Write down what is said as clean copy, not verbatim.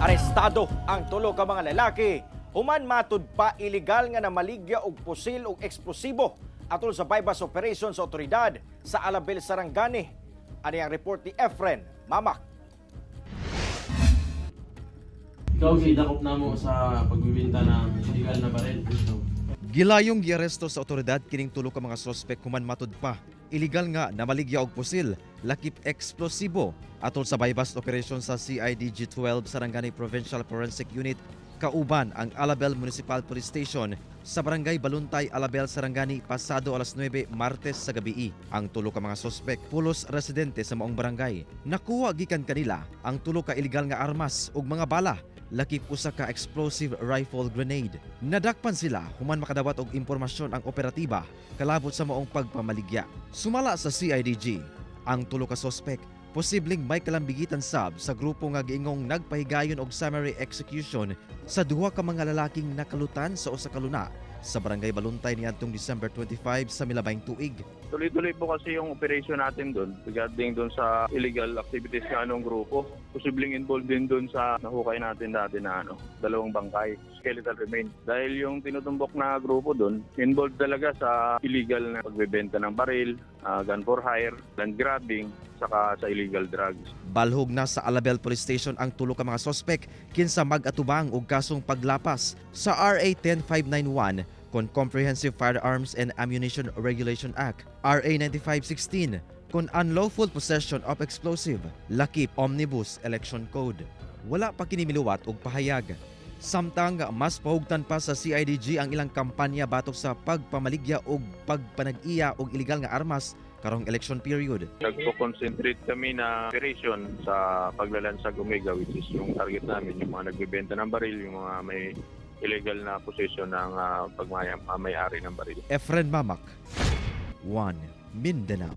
Arestado ang tulo ka mga lalaki human matud pa illegal nga namaligya og pusil ug eksplosibo atol sa buy-bust operation sa otoridad sa Alabel, Sarangani. Ani ang report ni Efren Mamak. Ikaw gidakop namo sa pagbibenta ng illegal na baril. Gilayong giaresto sa otoridad kining tulo ka mga sospek human matud pa illegal nga namaligya og pusil lakip eksplosibo atol sa buy-bust operation sa CIDG 12 Sarangani Provincial Forensic Unit kauban ang Alabel Municipal Police Station sa Barangay Baluntay, Alabel, Sarangani pasado alas 9 Martes sa gabii. Ang tulo ka mga sospek pulos residente sa maong barangay. Nakuha gikan kanila ang tulo ka illegal nga armas ug mga bala lakip usa ka explosive rifle grenade. Nadakpan sila human makadawat og impormasyon ang operatiba kalabot sa maong pagpamaligya. Sumala sa CIDG, ang tulo ka sospek posibleng may kalambigitan sab sa grupo nga giingong nagpahigayon og summary execution sa duha ka mga lalaking nakalutan sa usa ka luna sa Barangay Baluntay niadtong December 25 sa milabayng tuig. Tuloy-tuloy po kasi yung operation natin doon regarding doon sa illegal activities ng anong grupo. Posibleng involved din doon sa nahukay natin dati na ano, dalawang bangkay, skeletal remain. Dahil yung tinutumbok na grupo doon, involved talaga sa illegal na pagbebenta ng baril, gun for hire, land grabbing, saka sa illegal drugs. Balhog na sa Alabel Police Station ang tulo ka mga sospek kinsa mag-atubang og kasong paglapas sa RA 10591 kon Comprehensive Firearms and Ammunition Regulation Act, RA 9516 kon unlawful possession of explosive, lakip Omnibus Election Code. Wala pa kini miluwat og pahayag. Samtang mas pahugtan pa sa CIDG ang ilang kampanya batok sa pagpamaligya og pagpanag-iya og illegal nga armas karong election period. Nagpo-concentrate kami na operation sa paglalansag Omega, which is yung target namin, yung mga nagbebenta ng baril, yung mga may illegal na possession ng pagmaya, may-ari ng baril. Efren Mamak, 1 Mindanao.